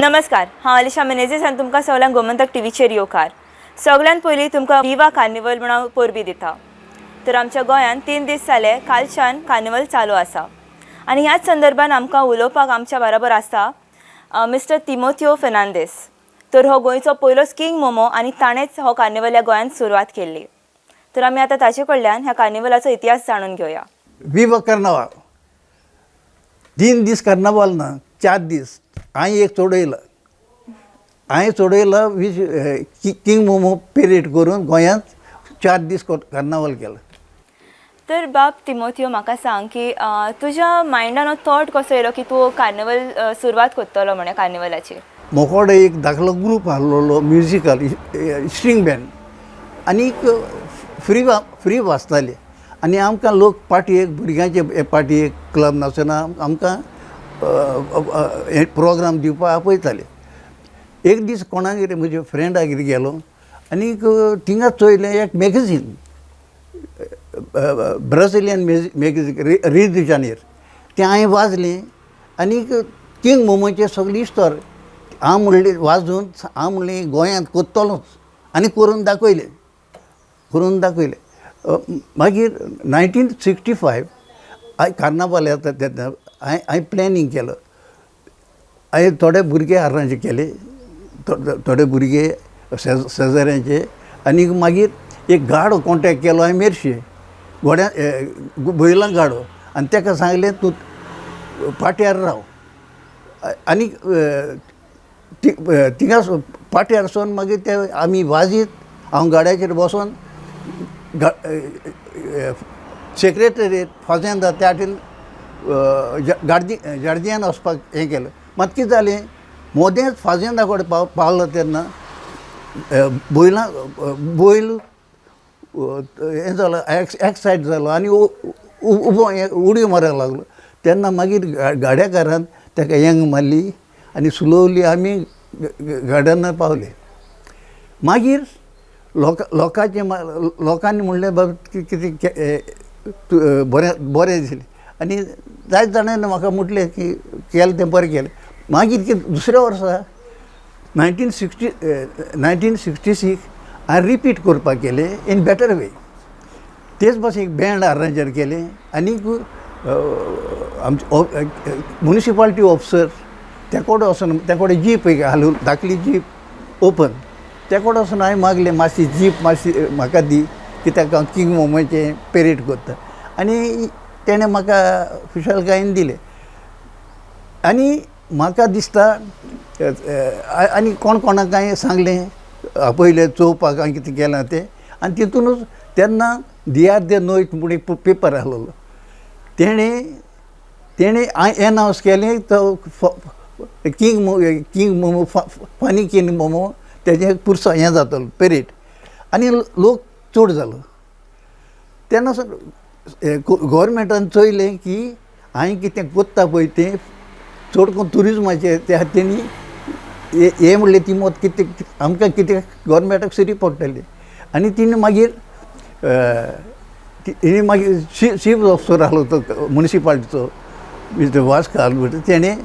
नमस्कार, हांव अलिशा मेनेझीस आनी तुमकां सगल्यांक गोमंतक टीव्हीचेर येवकार. सगळ्यांत पयलीं तुमकां विवा कार्निवल म्हणून परबीं दिता. तर आमच्या गोंयांत 3 दीस जाले, कालच्यान कार्निवल चालू आसा आनी ह्याच संदर्भान आमकां उलोवपाक आमच्या बरोबर आसा मिस्टर तिमोथियो फेर्नांदीस. तर हो गोंयचो पयलोच किंग मोमो आनी ताणेंच हो कार्निवल ह्या गोंयांत सुरवात केल्ली. तर आमी आतां ताचे कडल्यान ह्या कार्निवलाचो इतिहास जाणून घेवया. विवा कार्नावाल, 3 दीस कार्नावाल ना, 4 दीस. हांवें एक चडयला, हांवें चडयला वीज किंग मोमो पेरेड करून गोंयांत 4 दीस कार्नावाल केला. तर बाब तिमोथियो, म्हाका सांग की तुज्या मायंडान हो थॉट कसो येयलो की तूं कार्निवल सुरवात करतलो म्हणे कार्निवलाची? मोकोडे एक धाकलो ग्रूप आहलोलो, म्युजिकल स्ट्रींग बँड, आनीक फ्री फ्री वाजताले. आनी आमकां लोक पार्टयेक, भुरग्यांचे पार्टयेक, क्लब नासतना आमकां हे प्रोग्राम दिवपाक आपयताले. एक दीस कोणागेर, म्हज्या फ्रेंडागेर गेलो आनीक थिंगा चोयलें एक मॅगझीन, ब्राझिलियन मॅगझीन, रियो दी जानेर. तें हांवें वाजलें आनीक किंग मोमोचे सगळी इस्टोर हांव म्हणलें, वाजून हांव म्हणलें, गोंयांत करतलोच आनी करून दाखयलें, करून दाखयलें. मागीर 1965 हांवें कार्नावाल येता तेन्ना हांवें प्लॅनिंग केलो. हांवें थोडे भुरगे अरेंज केले, थोडे भुरगे शेजाऱ्यांचे, आनी मागीर एक गाडो कॉन्टेक्ट केलो हांवें मेरशे, घोड्या बैलां गाडो. आनी ताका सांगलें, तूं पाट्यार राव आनी थिंगा पाट्यार वचोन मागीर ते आमी वाजीत, हांव गाड्याचेर बसोन सेक्रेटरीएट, फाजेंदा, त्या वाटेन गार्दी जार्दियान वचपाक हें केलें. मात कितें जालें, मोदेंच फाजेंदा कडेन पावलो तेन्ना बैलां बैल हें जालो, एक्सायट जालो आनी उबो हें उडयो मारपाक लागलो. तेन्ना मागीर गाड्याकारान ताका येंग मारली आनी स्लोली आमी गार्डनार पावले. मागीर लोकांचें, लोकांनी म्हणलें, बाबा, कितें बरें बरें दिसलें. आनी जायते जाणांनी म्हाका म्हटलें की केलें तें बरें केलें. मागीर कितें, दुसऱ्या वर्सा 1966 हांवें रिपीट करपाक केलें इन बेटर वे. तेच भाशेन एक बँड अरेंजर केलें आनीक आमचे मुनिसिपालिटी ऑफिसर त्या कडेन वचोन, त्या कडेन जीप एक आहली, धाकली जीप ओपन, त्या कडेन वचोन हांवें मागलें, मातशी जीप मातशी म्हाका दी, कित्याक हांव किंग मोमोचें पेरेड करता. आनी तेणें म्हाका खुशालकायेन दिलें. आनी म्हाका दिसता, आनी कोण कोणाक हांवें सांगलें, आपयलें चोवपाक हांवें कितें केलां तें. आनी तितूनच तेन्ना दियार दे नोयत म्हूण एक पेपर आहलोलो, तेणें एनावन्स केलें, तो king momo, funny king momo, तेजें पुरसो हें जातलो पेरेड. आनी लोक चड जालो. तेन्ना गोवोरमेंटान चोयलें की हांवें कितें कोत्ता पळय तें चड करून ट्युरिजमाचेर, त्या तेणी हें म्हणलें, ती मत कितें आमकां कितें गोवोरमेंटाक सरी पडटली. आनी तिणें मागीर, तेणी मागीर चीफ ऑफिसर आहलो तो मुनिसिपालिटीचो, मिस्टर वास्काल म्हणटा, तेणें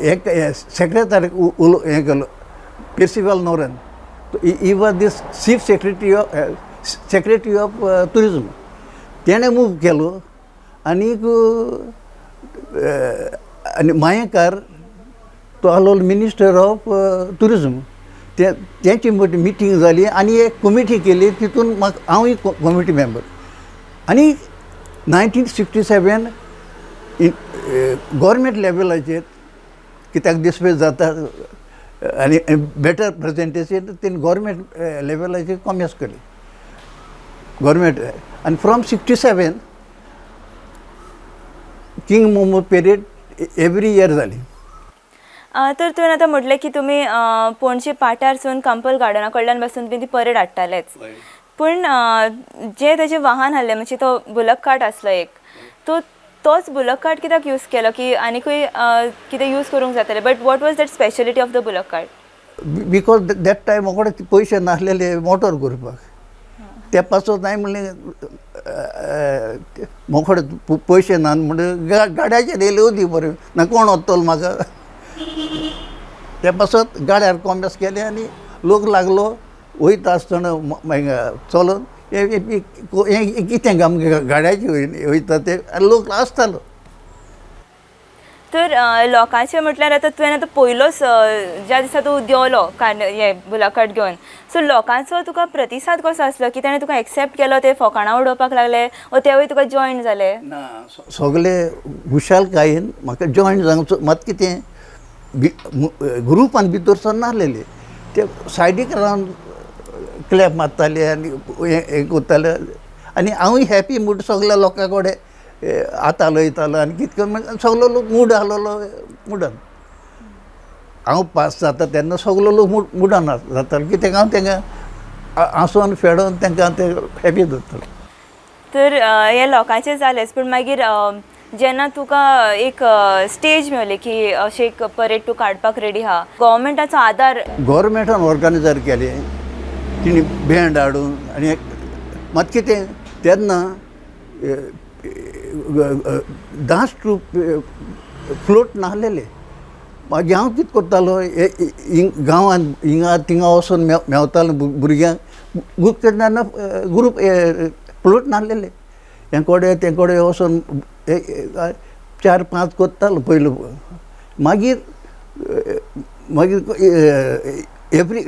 एक सेक्रेटरीक उलो हें केलो, Percival Noronha. He was this chief secretary of tourism. तेणें मूव केलो आनीक आनी मयेकार तो आहलो मिनिस्टर ऑफ ट्युरिजम. ते तेंची मिटींग जाली आनी एक कमिटी केली. तितून म्हाका, हांव एक कमिटी मेंबर. आनी 1967 गोवोरमेंट लेवलाचेर कित्याक डिस्प्ले जाता आनी बेटर प्रेजेंटेशन, तेणी गोवोरमेंट लेवलाचेर कॉमेस केली गोवोरमेंट. आनी from 67 King Momo parade every year जाली. तर तुवें आतां म्हटलें की तुमी पणजे पाट्यारसून कंपल गार्डना कडल्यान बसून तुमी ती परेड हाडटालेच, पूण जे तेजें वाहन आहलें, म्हणजे तो बुलक कार्ट आसलो एक, तो तोच बुलक कार्ट कित्याक यूज केलो की आनीकूय कितें यूज करूंक जातालें? But what was that speciality of the bullock cart? Because that time म्हाका पयशे नासलेले मोटोर करपाक. त्या पासत हांवें म्हणलें, मोकडे पयशे ना म्हणून गाड्याचेर येयले दी बरें ना, कोण वतलो म्हाका? ते पासत गाड्यार कोमेस केलें आनी लोक लागलो वयता आसतना चलोन हें कितें आमगे गाड्याचे वयता ते लोक आसतालो. तर लोकांचें म्हटल्यार आतां तुवें आतां पयलोच ज्या दिसा तूं देंवलो हे मुलाखत घेवन, सो लोकांचो तुका प्रतिसाद कसो आसलो की ताणें तुका एक्सेप्ट केलो, ते फकाणां उडोवपाक लागले वो तेवूय तुका जॉयन जाले? ना, सगळे खुशालकायेन म्हाका जॉयन जावंक मात कितें ग्रुपान भितर सरनासलेले, ते सायडीक रावन क्लॅप मारताले आनी हें करताले आनी हांवूय हॅपी मूड सगल्या लोकां कडेन आतां वयतालो आनी कितें करून सगलो लोक मूड आहलोलो मुडान. हांव पास जाता तेन्ना सगलो लोक मुडान जातालो कित्याक हांव तांकां हांसोन फेडोन तांकां ते हॅपी दवरतालो. तर हे लोकांचें जालेंच, पूण मागीर जेन्ना तुका एक स्टेज मेवली की अशें एक परेड तूं काडपाक रेडी आहा, गव्हर्मेंटाचो आदार गव्हर्मेंटान ऑर्गनायजर केलें, तिणी बँड हाडून आनी मात कितें तेन्ना डांस ट्रूप फ्लोट नासलेले. मागीर हांव कितें करतालो, गांवांत हिंगा थिंगा वचून मेवतालो भुरग्यांक ग्रूप तेन्ना ग्रूप फ्लोट नासलेले, हे कोडे ते कोडे वचून 4-5 करतालो पयलो. मागीर मागीर एवरी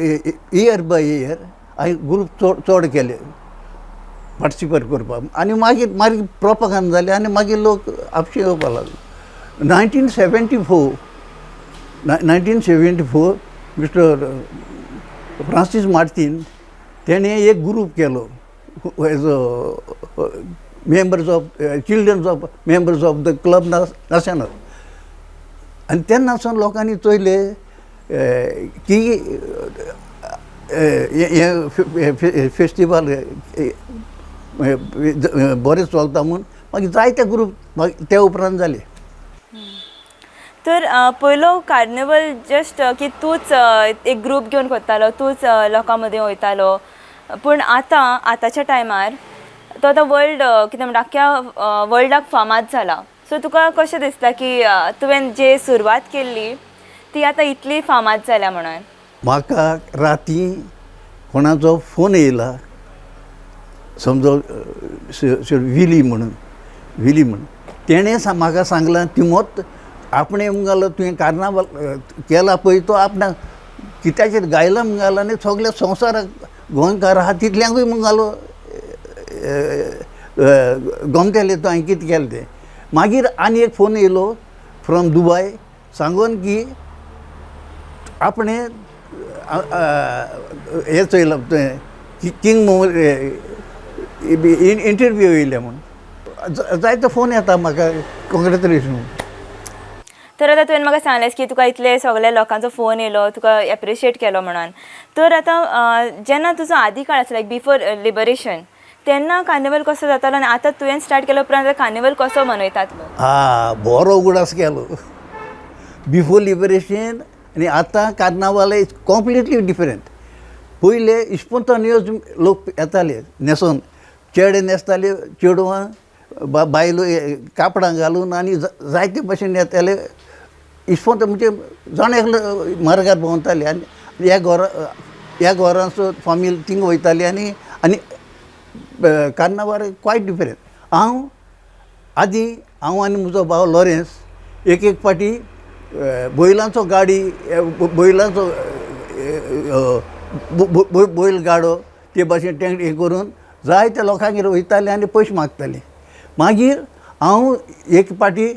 इयर बाय इयर हांवें ग्रूप चड चड केले पार्टिसिपेट करपाक आनी मागीर मागीर प्रोपागान जालें आनी मागीर लोक आपशी येवपाक लागलो. 1974 मिस्टर फ्रांसीस मार्टीन तेणें एक ग्रूप केलो हेजो members of childrens of members of the club national. आनी तेन्ना सावन लोकांनी चोयलें की हें फेस्टिवल बरें चलता म्हूण मागीर जायते ग्रूप मागीर ते उपरांत जाले. तर पयलो कार्निवल जस्ट की तूंच एक ग्रूप घेवन करतालो, तूंच लोकां मदीं वयतालो, पूण आतां आतांच्या टायमार तो आतां वर्ल्ड कितें म्हणटा आख्ख्या वर्ल्डाक फामाद जाला. सो तुका कशें दिसता की तुवें जे सुरवात केल्ली ती आतां इतली फामाद जाल्या म्हणून? म्हाका राती कोणाचो फोन येयला, समजो विली म्हणून, विली म्हणून तेणें म्हाका सांगलां तिमोत आपणें म्हणून तुवें कार्नावाल केला पळय तो आपणाक कित्याचेर गायला म्हणून घालो आनी सगल्या संवसाराक गोंयकार आहा तितल्यांकूय म्हणून घालो गमतेलें तो हांवें कितें केलें तें. मागीर आनी एक फोन येयलो फ्रॉम दुबाय सांगून की आपणें हें चोयलां तुवें किंग मोहम्मद इंटरव्यू येयल्या म्हूण. जायतो फोन येता म्हाका कॉंग्रेचुलेशन म्हूण. तर आतां तुवें म्हाका सांगलें की तुका इतले सगळे लोकांचो फोन येयलो, तुका एप्रिशिएट केलो म्हणून. तर आतां जेन्ना तुजो आदी काळ आसलो लायक बिफोर लिबरेशन तेन्ना कार्निवल कसो जातालो आनी आतां तुवें स्टार्ट केल्या उपरांत कार्निवल कसो मनयतात लोक? आ बरो उगडास केलो. बिफोर लिबरेशन आनी आतां कार्नावाल is completely different. पयले इस्पोंतानियस लोक येताले न्हेसोन, चेडे न्हेसताले, चेडवां बायलो कापडां घालून आनी जायते भशेन येताले. इस्पोंत म्हणजे जाण एकलो मार्गार भोंवताले आनी ह्या घरांचो फामील थिंग वयताली आनी आनी कार्नावाल क्वायट डिफरंट. हांव आदी हांव आनी म्हजो भाव लॉरेन्स एक एक फावटी बैलांचो गाडी, बैलांचो बैल गाडो ते भाशेन तें हें करून जायत्या लोकांगेर वयताले आनी पयशे मागताले. मागीर हांव एक फावटी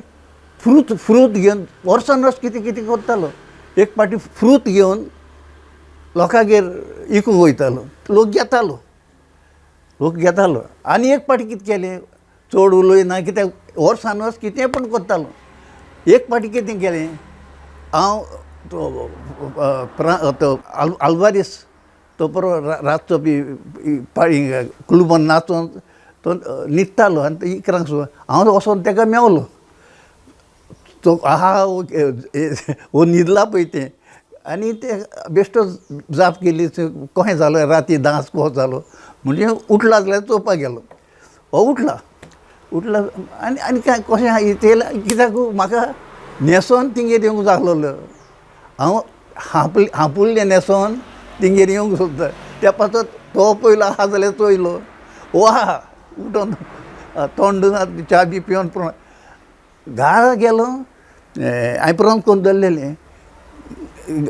फ्रूत घेवन वर्सान वर्स कितें कितें करतालो. एक फावटी फ्रूत घेवन लोकांगेर विकूंक वयतालो, लोक घेतालो, लोक घेतालो. आनी एक फावटी कितें केलें, चड उलयना कित्याक वर्सान वर्स कितें पण करतालो. एक फावटी कितें केलें, हांव तो तो आल्वारीस तो बरो रातचो बी क्लुबान नाचोन तो न्हिदतालो आनी इकरांक सुमार हांव वचोन ताका मेवलो. तो आहा हो न्हिदला पळय तें आनी ते बेश्टो जाप केली, कशें जालो राती डांस कसो जालो म्हणजे उठला जाल्यार चोवपाक गेलो. हो उठला, उठला आनी आनी काय कशें आहा तें कित्याक म्हाका न्हेसोन तिंगेर येवंक जाय आसलेलो. हांव हांप हांपुल्लें न्हेसोन तेंगेर येवंक सोदता. त्या पासत तो पयलो आहा जाल्यार चोयलो, हो आहा उठोन तोंड च्या बी पिवन पुरो घरा गेलो. हांवें पुरोन करून दवरलेलें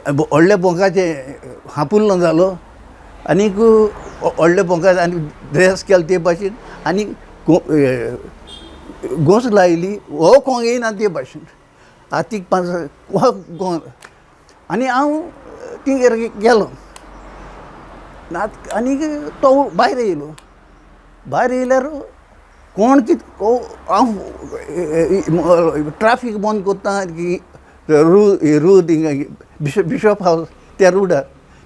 व्हडल्या बोंकाचें हांपुल्लो जालो आनीक व्हडल्या बोंकाचें आनी ड्रेस केलो ते भाशेन आनी घोंस लायली. हो कोंग येयना ते भाशेन आतीक पांच हो गोंग आनी हांव तिगेर गेलो आनीक तो भायर येयलो. भायर येयल्यार कोण कित हांव ट्राफीक बंद कोत्ता की रू रू थिंगा बिशप हावस त्या रोडार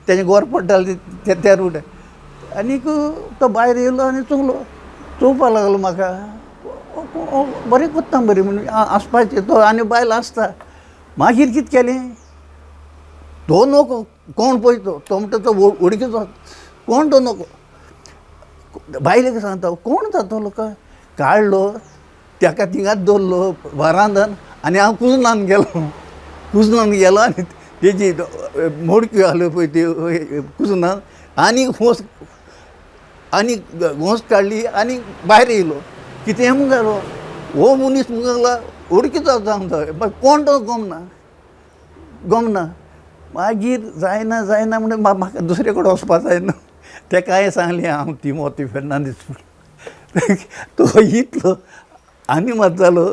तेजें गोर पडटालें त्या रोडार. आनीक तो भायर येयलो आनी चोवलो चोवपा लागलो म्हाका बरें कोत्ता बरें म्हणून आसपाचें तो आनी बायल आसता. मागीर कितें केलें तो नको कोण पळय तो तो म्हणटा तो वडकीचो कोण तो नको बायलेक सांगता कोण जातलो काय काडलो ताका थिंगाच दवरलो वारांदान आनी हांव कुजनान गेलो. कुजनान गेलो आनी तेजी मोडक्यो आहल्यो पळय त्यो कुजनान आनी घोंस आनी घोंस काडली आनी भायर येयलो. कितें म्हूण जालो हो मनीस म्हणूंक लागला वडकीचो जावन जाय कोण तो गमना गमना. मागीर जायना जायना म्हणून म्हाका दुसरे कडेन वचपा जायना. तेका हांवें सांगलें हांव तिमोती फेर्नांदीस म्हणून. तो इतलो आनी मात जालो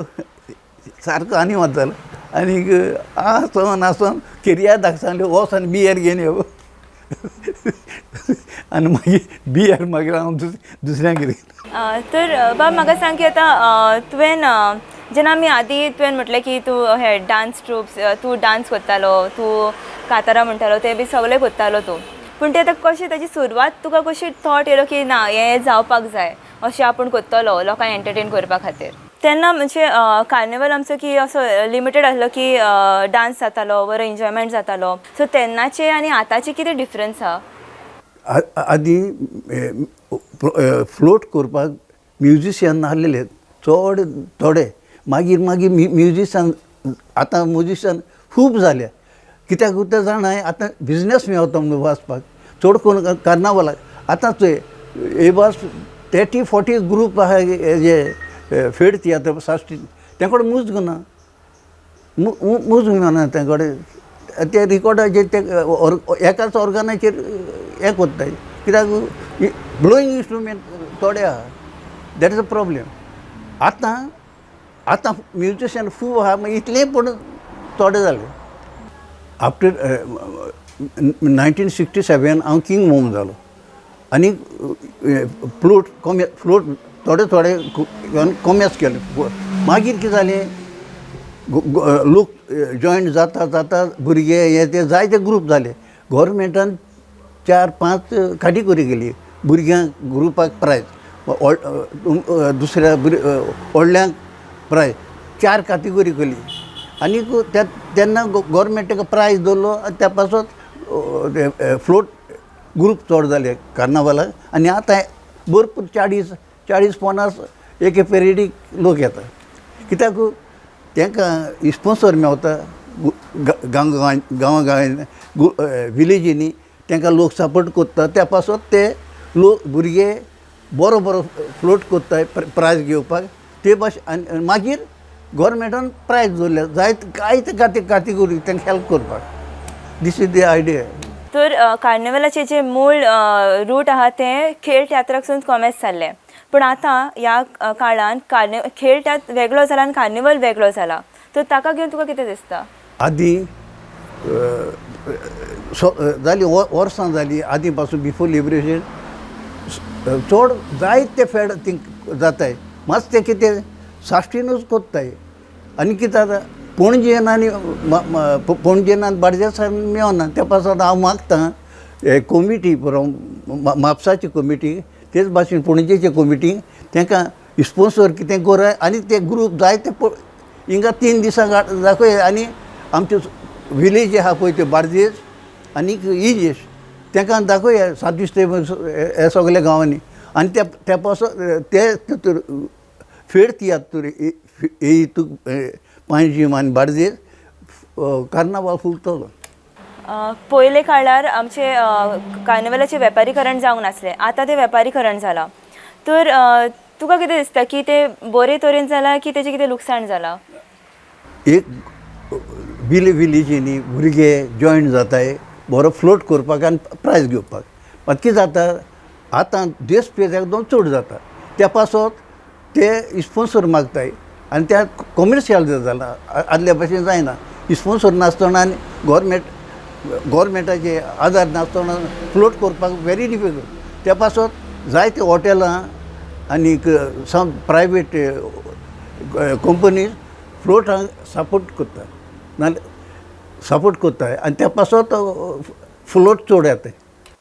सारको आनी मात जालो आनीक आसोन आसोन किर्यादाक सांगलें वच आनी बियर घेवन यो. आनी मागीर बियर मागीर हांव दुसऱ्यांगेर. तर बाब म्हाका सांग की आतां तुवें जेन्ना आमी आदी तुवें म्हटलें की तूं हे डांस ट्रुप्स तूं डांस करतालो, तूं कातारां म्हणटालो, तें बी सगळें करतालो तूं, पूण तें आतां कशें ताजी सुरवात तुका कशी थॉट येयलो की ना हें जावपाक जाय अशें आपूण करतलो लोकांक एंटरटेन करपा खातीर? तेन्ना म्हणजे कार्निवल आमचो की असो लिमिटेड आसलो की डांस जातालो, बरो एन्जॉयमेंट जातालो, सो तेन्नाचे आनी आतांचे कितें डिफरन्स आहा? आदी फ्लोट करपाक म्युजिशियन नासलेले चड थोडे, मागीर मागीर म्युजिशियन आतां म्युजिशियन खूब जाले. कित्याक ते जाणाय आतां बिजनेस मेवता म्हणून वाचपाक चड करून कार्नावालाक. आतां चोय हे बस 30-40 ग्रूप आहा हे फेड तियात्र साश्टी तें कडेन मुज्ग ना मुज्ग ना तें कडेन ते रिकॉर्डाचेर ते एकाच ऑर्गनाचेर हें कोत्ताय कित्याक ब्लोईंग इंस्ट्रुमेंट थोडे आहा. That is a problem. आतां आतां म्युजिशियन खूब आहा मागीर इतलें पूण थोडे जाले. आफ्टर 1967 हांव किंग मोम जालो आनी फ्लोट कॉमे फ्लोट थोडे थोडे कॉमेस केले. मागीर कितें जालें लोक जॉयन जाता जाता भुरगे हे ते जायते ग्रूप जाले. गोवोरमेंटान 4-5 काटेगोरी केली भुरग्यांक ग्रुपाक प्रायज, दुसऱ्या व्हडल्यांक प्रायज, 4 काटेगोरी केली. आनी तेन्ना गोवोरमेंट ताका प्रायज दवरलो आनी त्या पासत फ्लोट ग्रूप चड जाले कार्नावालाक. आनी आतां भरपूर 40-40-50 एके पेरेडीक लोक येता कित्याक तांकां स्पोन्सर मेवता गांव गांव गांवांनी विलेजींनी तांकां लोक सपोर्ट करता. त्या पासत ते लोक भुरगे बरो बरो फ्लोट करताय प्रायज घेवपाक ते भाशेन. आनी मागीर गोवोरमेंटान प्रायज दवरल्या जायते जायते काटेगोरी तांकां हेल्प करपाक. This is the idea. तर कार्निवलाचे जे मूळ रूट आहा तें खेळ तियात्राकसून कॉमेस जाल्लें, पूण आतां ह्या काळान खेळ तियात्र वेगळो जाला आनी कार्निवल वेगळो जाला, तर ताका घेवन तुका कितें दिसता? आदी जाली वर्सां जाली आदी पासून बिफोर लिबरेशन चड जायते फेड थिंग जाताय मात ते कितें साश्टीनूच कोत्ताय. आनी कितें जाता पणजेन आनी पणजेन आनी बार्देसान मेवना. त्या पासत हांव मागतां कमिटी पुरो म्हापसाची कमिटी तेच भाशेन पणजेची कमिटी तांकां स्पोन्सर कितें कोराय आनी ते ग्रूप जायते हिंगा 3 दिसां दाखय. आनी आमच्यो विलेज आहा पळय त्यो बार्देस आनी इजेश तांकां दाखोवया 7 दीस ते हे सगल्या गांवांनी. आनी त्या पासत ते फेड तियात्र हितून पांयजीम आनी बार्देस कार्नावाल फुलतलो. पयले काळार आमचे कार्निवलाचें वेपारीकरण जावंक नासलें, आतां तें वेपारीकरण जालां. तर तुका कितें दिसता की तें बरे तरेन जालां की तेजें कितें लुकसाण जालां? एक विलेजींनी भुरगे जॉयन जाताय बरो फ्लोट करपाक आनी प्रायज घेवपाक. मात कितें जाता आतां देश पेज एकदम चड जाता, त्या पासत ते स्पोन्सर मागताय आनी त्या कॉमर्शियल जालां, आदल्या भशेन जायना. स्पोन्सर नासतना आनी गोवोरमेंटाचे आदार नासतना फ्लोट करपाक वेरी डिफिकल्ट. त्या पासत जायते हॉटेलां आनीक सम प्रायवेट कंपनीज फ्लोटांक सपोर्ट करता, नाल्यार सपोर्ट करता आनी त्या पासत फ्लोट चड येता.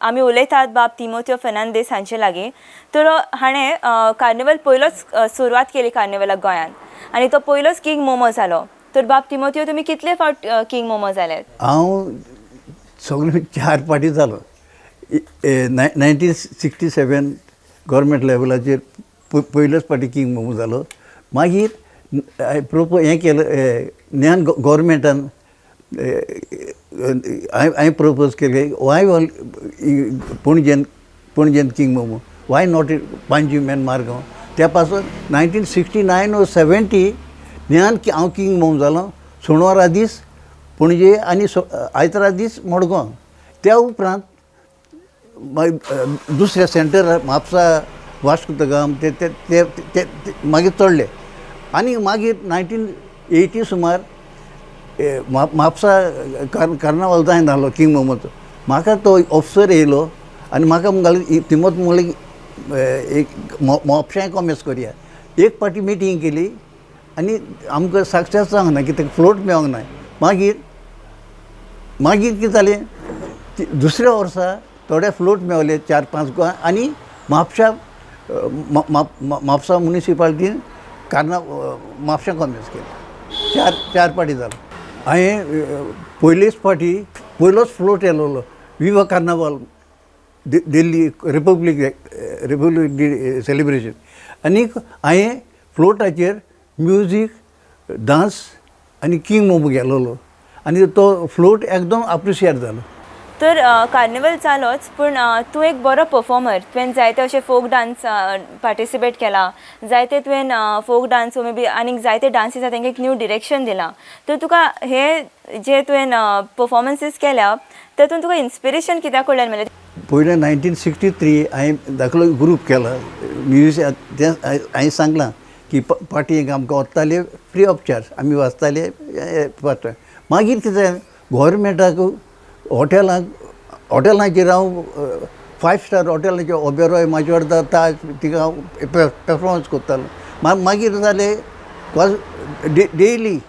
आमी उलयतात बाब तिमोथियो फेर्नांदीस हांचे लागीं. तर हाणें कार्निवल पयलोच सुरवात केली कार्निवलाक गोंयांत आनी तो पयलोच किंग मोमो जालो. तर बाब तिमोथियो, तुमी कितले फावट किंग मोमो जाले? हांव सगळे 4 फावटी जालो. 1967 गोवोरमेंट लेवलाचेर पयलोच फावटी किंग मोमो जालो. मागीर प्रोपो हें केलें, ज्ञान गोवोरमेंटान हांवें प्रपोज केलें, वाय ऑल पणजेन king Momo, why not Panjim and Margao. त्या पासून 1969 or 70 ज्ञान हांव किंग मोमो जालो. सोनवारा दीस पणजे आनी आयतारा दीस मडगांव. त्या उपरांत मागीर दुसऱ्या सेंटर म्हापसा, वास्को the गाम ते ते ते ते मागीर चडले. आनी मागीर 1980 सुमार म्हापसा कार्नावाल जायना जालो किंग मोमोचो. म्हाका तो ऑफिसर येयलो आनी म्हाका म्हणटालो, तिमोत म्हणलें एक म्हापशांय कॉमेस करया. एक पाटी मिटींग केली आनी आमकां सक्सेस जावंक ना, कित्याक फ्लोट मेळोंक ना. मागीर मागीर कितें जालें, दुसऱ्या वर्सा थोडे फ्लोट मेवले 4-5 गोवा आनी म्हापशा म्हापसा मुनिसिपालिटीन कार्ना म्हापशा कॉमेस केलें. 4 फावटी जालो. हांवें पयलीच फावटी पयलोच फ्लोट येयलेलो Viva Carnival Delhi Republic Day celebration. आनीक हांवें फ्लोटाचेर म्युजीक डांस आनी किंग मोमो गेलोलो आनी तो फ्लोट एकदम अप्रिशिएट जालो. तर कार्निवल जालोच, पूण तूं एक बरो परफॉर्मर. तुवें जायते अशे फोक डांस पार्टिसिपेट केला, जायते तुवें फोक डांस मे बी आनीक जायते डांसीस आसा तांकां एक न्यू डिरेक्शन दिलां. तर तुका हे जे तुवें परफॉर्मन्सीस केल्या तातूंत तुका इन्स्पिरेशन कित्याक कडल्यान मेळ्ळें? पयलें 1963 हांवें धाकलो ग्रूप केला म्युजिशियन. तें हांवें सांगलां की पार्टी आमकां वताले फ्री ऑफ चार्ज, आमी वाचताले पार्ट. मागीर कितें जालें, गोवोरमेंटाक हॉटेलांचेर हांव 5 स्टार हॉटेलांचेर ओबेरॉय माजोर्डा ताज तिका हांव पेर्फोमन्स करतालो. मागीर जालें डेली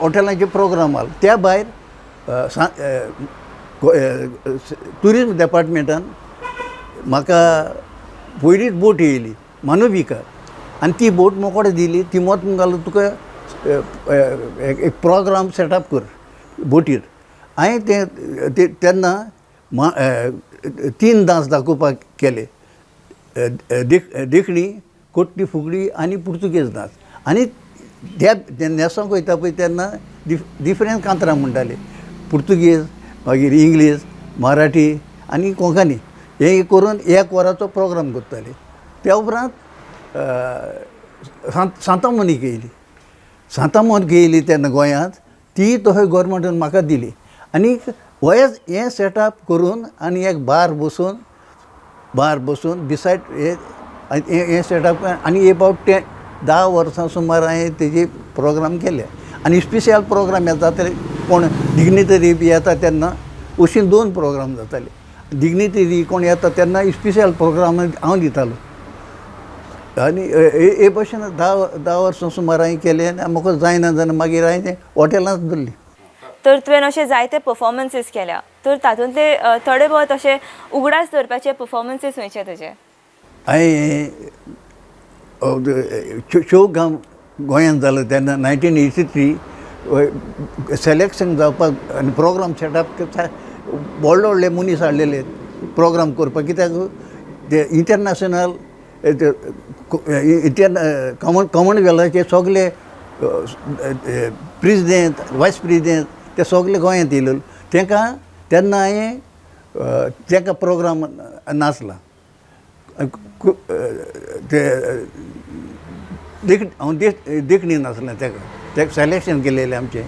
हॉटेलांचे प्रोग्राम आलो. त्या भायर ट्युरिज्म डिपार्टमेंटान म्हाका पयलीच बोट येयली मानविका आनी ती बोट मोकोडे दिली. ती मोत घालून तुका एक प्रोग्राम सेटअप कर बोटीर. हांवें तें तेन्ना 3 डांस दाखोवपाक केले, देखणी, कोट्टी फुगडी आनी पुर्तुगेज डांस. आनी त्या न्हेसोंक वयता पळय तेन्ना डिफरंट कांतरां म्हणटाले, पुर्तुगेज, मागीर इंग्लीश, मराठी आनी कोंकणी. हें करून 1 वराचो प्रोग्राम करताले. त्या उपरांत सांता मोनिका येयली. सांता मोनिका येयली तेन्ना गोंयांत ती तशें गोवोरमेंटान म्हाका दिली. आनी हें सेटअप करून आनी एक बार बसून बिसायड हें सेटअप आनी एबावट 10 वर्सां सुमार हांवें तेजे प्रोग्राम केले. आनी स्पेशल प्रोग्राम येता ते कोण डिग्निटरी बी येता तेन्ना अशी 2 प्रोग्राम जाताले. डिग्निटरी कोण येता तेन्ना स्पेशल प्रोग्राम हांव दितालो. आनी हे भशेन 10 वर्सां सुमार हांवें केलें आनी म्हाका जायना जाल्यार मागीर हांवें तें हॉटेलांत दवरलें. तर तुवें अशे जायते परफॉर्मन्सीस केल्या, तर तातूंतले थोडे भोव अशे उगडास दवरपाचे परफॉर्मन्सीस खंयचे तुजे? हांवें शो गांव गोंयांत जालो तेन्ना 1983 सिलेक्शन जावपाक आनी प्रोग्राम सेटअप व्हडले व्हडले मनीस हाडलेले प्रोग्राम करपाक, कित्याक ते इंटरनॅशनल कॉमनवेल्थाचे सगळे प्रेजिडेंट, वायस प्रेजिडेंट ते सगळे गोंयांत येयले. तांकां तेन्ना हांवें तांकां प्रोग्राम नासला ते हांव देखणी नासलें ताका, ताका सिलेक्शन केलेलें आमचें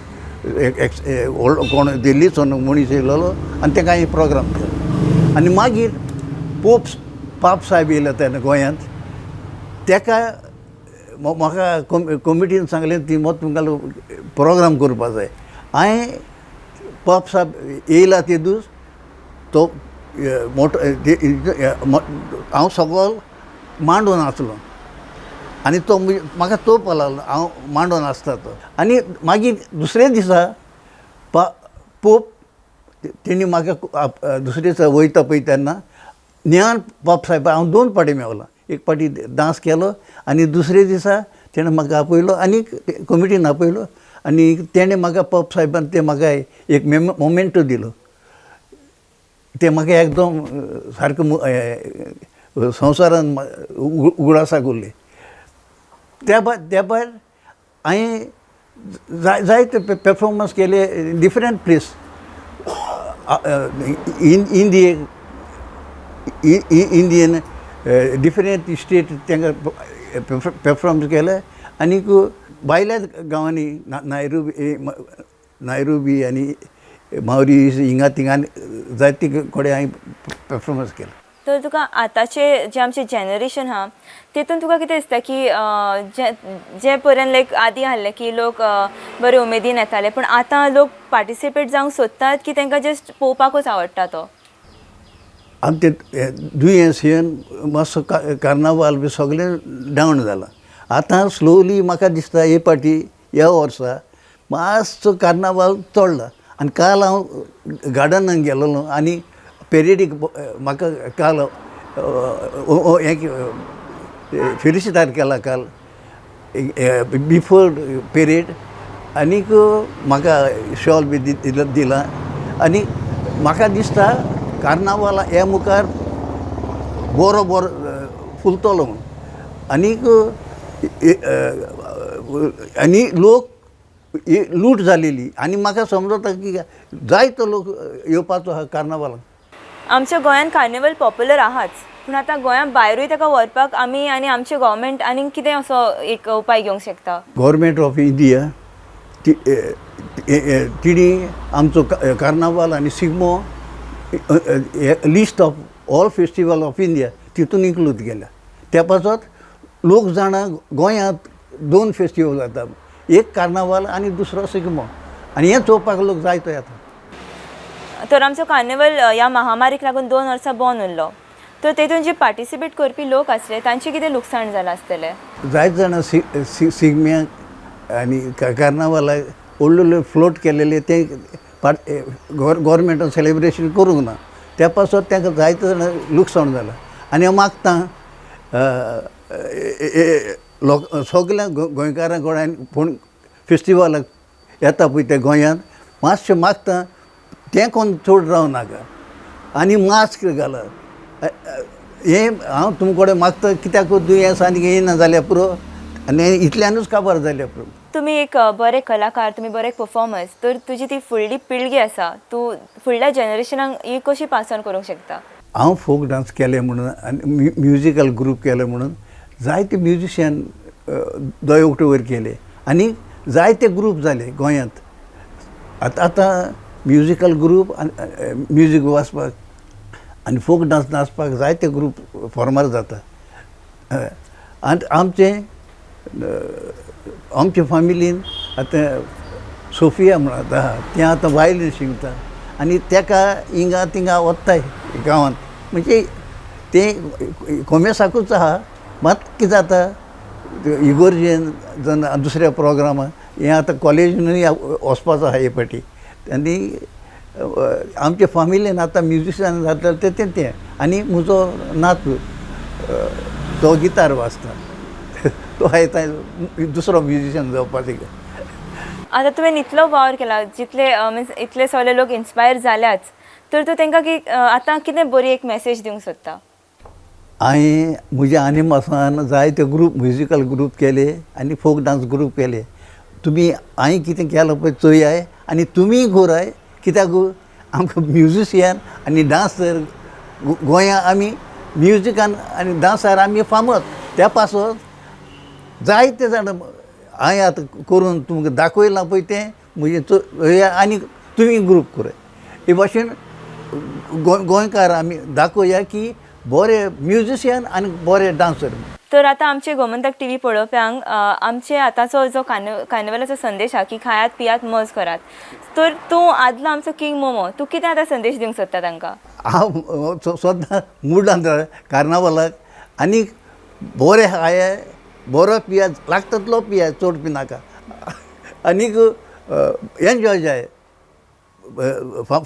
एक व्हडलो कोण दिल्लीचो मनीस येयलेलो आनी ताका हांवें प्रोग्राम केलो. आनी मागीर पोप पाप साहेब येयलो तेन्ना गोंयांत, ताका म्हाका कमिटीन सांगलें ती मोत तुमकां प्रोग्राम करपा जाय. हांवें पाप साहेब येयला ते दीस तो मोटो हांव सगळो मांडून आसलो आनी तो म्हाका तोप लागलो हांव मांडून आसता तो. आनी मागीर दुसरे दिसा पोप तेणी म्हाका दुसरे दिसा वयता पळय तेन्ना ज्ञान पाप साहेबा हांव 2 फावटी मेवला, एक फावटी डांस केलो आनी दुसरे दिसा तेणें म्हाका आपयलो आनी कमिटीन आपयलो आनी तेणें म्हाका पाप साहेबान तें म्हाका एक मोमेंटो दिलो. तें म्हाका एकदम सारकें संवसारान उगडासाक उरलें. त्या भायर हांवें जायते पेर्फोर्मन्स केले डिफरंट प्लेस, इंडियेक, इंडियन डिफरंट स्टेट तांकां पेर्फोर्म केले आनीक भायल्या गांवांनी नायरोबी नायरोबी आनी मावरी हिंगा थिंगा जायते कडेन हांवें पेर्फोर्मन्स केले. तर तुका आतांचे जे आमचे जनरेशन आहा तेतून तुका कितें दिसता की जे जे पर्यंत लायक आदी आहले की लोक बरे उमेदीन येताले, पूण आतां लोक पार्टिसिपेट जावंक सोदतात की तांकां जस्ट पळोवपाकूच आवडटा तो? आमचें दुयेंस येवन मातसो कार्नावाल बी सगळें डावन जालां. आतां स्लोली म्हाका दिसता हे फावटी ह्या वर्सा मातसो कार्नावाल चडला. आनी काल हांव गार्डनान गेलोलो आनी पेरेडीक म्हाका काल हें फेलिसिताद केला काल बिफोर पेरेड आनीक म्हाका शॉल बी दिला. आनी म्हाका दिसता कार्नावाल हे मुखार बरो बरो फुलतलो म्हूण. आनीक आनी लोक लूट जालेली आनी म्हाका समजता की जायतो लोक येवपाचो आहा कार्नावालाक. आमच्या गोंयांत कार्निवल पॉप्युलर आहाच, पूण आतां गोंया भायरूय ताका व्हरपाक आमी आनी आमचे गव्हर्मेंट आनीक कितें असो एक उपाय घेवंक शकता? गव्हर्मेंट ऑफ इंडिया तिणी आमचो कार्नावाल आनी Shigmo list of all festival of India तितून इन्क्लूड केल्या. त्या पासत लोक जाणा गोंयांत 2 फेस्टिवल जाता, एक कार्नावाल आनी दुसरो शिगमो, आनी हें चोवपाक लोक जायतो येता. तर आमचो कार्निवल ह्या महामारीक लागून 2 वर्सां बंद उरलो, तर तेतून जे पार्टिसिपेट करपी लोक आसले तांचें कितें लुकसाण जालां आसतलें? जायते जाणां शिगम्याक आनी कार्नावालाक व्हडले फ्लोट केलेले ते गोवोरमेंटान सेलिब्रेशन करूंक ना, त्या पासत तांकां जायते जाणां लुकसाण जालां. आनी हांव मागतां लोक सगल्या गोंयकारां कडेन पूण फेस्टिवलाक येता पळय ते गोंयांत मातशें मागता तें कोण चड रावं नाका आनी मास्क घालात. हें हांव तुमचे कडेन मागता कित्याक दुयेंस आनी येयना जाल्यार पुरो आनी इतल्यानूच काबार जाल्यार पुरो. तुमी एक बरे कलाकार, तुमी बरे परफॉर्मर्स, तर तुजी ती फुडली पिळगी आसा, तूं फुडल्या जनरेशनाक ही कशी पास ऑन करूंक शकता? हांव फोक डांस केले म्हणून आनी म्युजिकल ग्रूप केले म्हणून जायते म्युजिशियन दोय उकटे वयर केले आनी जायते ग्रूप जाले गोंयांत. आतां आतां म्युजिकल ग्रूप आनी म्युजीक वाजपाक आनी फोक डांस नाचपाक जायते ग्रूप फॉर्मार जाता. आनी आमचें आमचे फामिलीन आतां सोफिया म्हण आतां तें आतां वायलीन शिकता आनी तेका हिंगा थिंगा वताय गांवांत, म्हणजे तें कोमेसाकूच आहा. मात कितें जाता इगोर्जेन जावन दुसऱ्या प्रोग्रामाक हें आतां कॉलेजीनूय वचपाचो आहा हे फावटी. आनी आमच्या फामिलीन आतां म्युजिशियन जाता तें तें तें आनी म्हजो नातू तो गितार वाजता, तो आतां दुसरो म्युजिशियन जावपाचो. आतां तुवें इतलो वावर केला, जितले मिन्स इतले सगळे लोक इन्स्पायर जाल्याच, तर तूं तांकां की आतां कितें बरी एक मॅसेज दिवंक सोदता? हांवें म्हज्या आनिमासान जायते ग्रूप म्युजिकल ग्रूप केले आनी फोक डांस ग्रूप केले. तुमी हांवें कितें केलां पळय चोयाय आनी तुमीय कोराय कित्याक आमकां म्युजिशियन आनी डांसर गोंया आमी म्युजिकान आनी डांसार आमी फामद. त्या पासत जायते जाण हांवें आतां करून तुमकां दाखयलां पळय तें म्हजें आनी तुमी ग्रूप कराय. हे भाशेन गोंयकार आमी दाखोवया की बरे म्युजिशियन आनी बरे डांसर. तर आतां आमचे गोमंतक टीव्ही पळोवप्यांक आमचे आतांचो जो कार्निवलाचो संदेश आहा की खायात पियात मज करात, तर तूं आदलो आमचो किंग मोमो, तूं कितें आतां संदेश दिवंक सोदता तांकां? हांव सद्दां मुडान कार्नावालाक आनी बरें खाय बरो पिया, लागता तितलो पिया, चड पिनाका, आनीक एन्जॉय जाय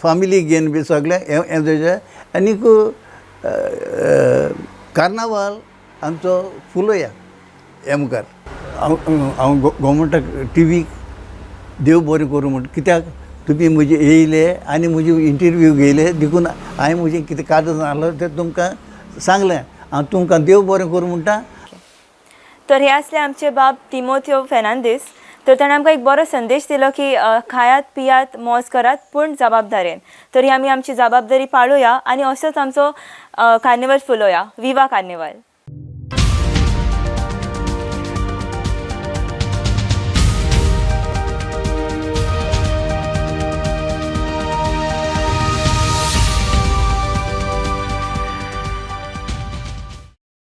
फामिली घेवन बी सगळें एन्जॉय जाय. आनीक कार्नावाल आमचो फुलोया हे मुखार. हांव हांव गोमंतक टीव्हीक देव बरें करूं म्हण, कित्याक तुमी म्हजे येयले आनी म्हजी इंटरव्यू घेयले देखून हांवें म्हजें कितें कागद आहलो तें तुमकां सांगलें. हांव तुमकां देव बरें करूं म्हणटा. तर हे आसले आमचे बाब तिमोथियो फेर्नांदीस. तर ताणें आमकां एक बरो संदेश दिलो की खायात पियात मौज करात पूण जबाबदारेन. तर ही आमी आमची जबाबदारी पाळुया आनी असोच आमचो कार्निवल फुलोवया. विवा कार्निवल.